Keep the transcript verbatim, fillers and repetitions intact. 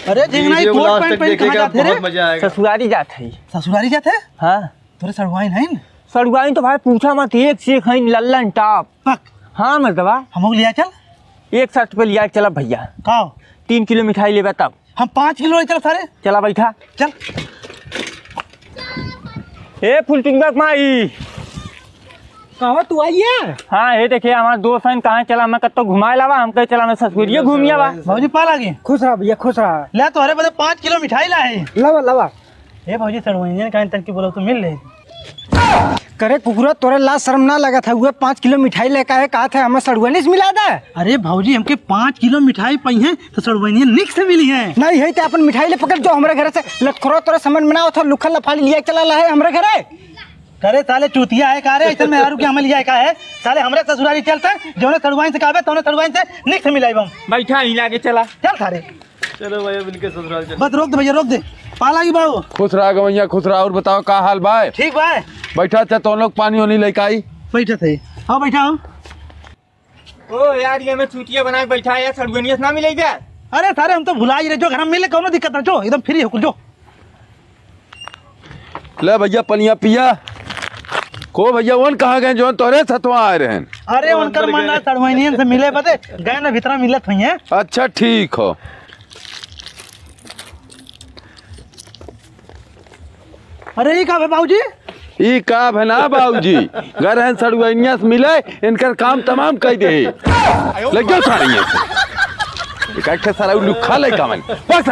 अरे झिंगना, ई वीडियो को कोट लास्ट पैंट तक पहन के कहाँ देखेगा, जात है रे? बहुत मजा आएगा। ससुरारी जात है। ससुरारी जात है? हाँ। तोरे सड़ुआइन हइन? सड़ुआइन तो भाई पूछा मत, एक से एक हइन, लल्लन टॉप। पक। हाँ मर्दवा। हमहू लिया चल। एक शर्त पे लिया चला भैया। का? तीन किलो मिठाई लेबे तब। हम पाँच किलो ले चल सारे। चला बैठा। चल। ए फुलटुंगा के माई। कहाँ तू आई है? हाँ, हे देखे, हमार दोस्त हन, कहाँ चला, मैं कत्तो घुमाए लावा, हम कहे चला, मैं ससुरिये घूमिया बा। भौजी, पा लागी। खुश रहा भैया, खुश रहा। ले, तोहरे बदे पाँच किलो मिठाई लाए। लावा, लावा। ए भौजी, सड़ुआइन कहाँ तन की बोला, तू मिल ले। करे कुकुरा, तोरे लाज शर्म ना लगत है? उहे पाँच किलो मिठाई लेके आए, कहत है, हमें सड़ुआइन से मिला दे। अरे भौजी, हमके पाँच किलो मिठाई पइहैं, तो सड़ुआइन निक से मिलिहैं। नहीं है, ते अपन मिठाई ले पकड़, जो हमरे घरे से लटखोरा, तोरे समझ में ना आवत हो, लुखल लफाली लिया चला ला है हमरे घरे। करे साले चूतिया है का रे? ऐसे मेहरारू के हमें लिया है का है? साले हमरे ससुरारी चलते, जौने सड़ुआइन से कहबे, तौने सड़ुआइन से निक से मिलाइब हम। बैठा ही लागे चला। चल सारे। चलो भाई, अब इनके ससुराल चलो। बस रोक दे भैया, रोक दे। पा लागी बाबू। खुश रहा गवैया, खुश रहा। और बताओ का हाल बा? ठीक बा। बैठा, अच्छा तो लोग पानी वानी लेके आई। बैठा थे। आओ बैठा हो। ओ यार, ये में चूतिया बना के बैठा है यार, सड़ुआइन से ना मिले बे। अरे सारे, हम तो भुला ही रहे, जो घर में मिले, कौनो दिक्कत ना, जो एकदम फ्री हो कुल, जो। ले भैया, पनिया पिया। को भैया, वन कहाँ गए, जौन तोरे सतवा आए रहन? अरे, उनकर मन ना सड़ुआइन से मिले बदे, गए ना भीतरा मिलत हुई हैं। अच्छा, ठीक हो। अरे, ई का भे बाबूजी? ई का भे ना बाबूजी, गए रहन सड़ुआइन से मिले, इनकर काम तमाम कइ दे। लग जाओ सारे ये। एक आखे सारा लुखा लइका मन। बस।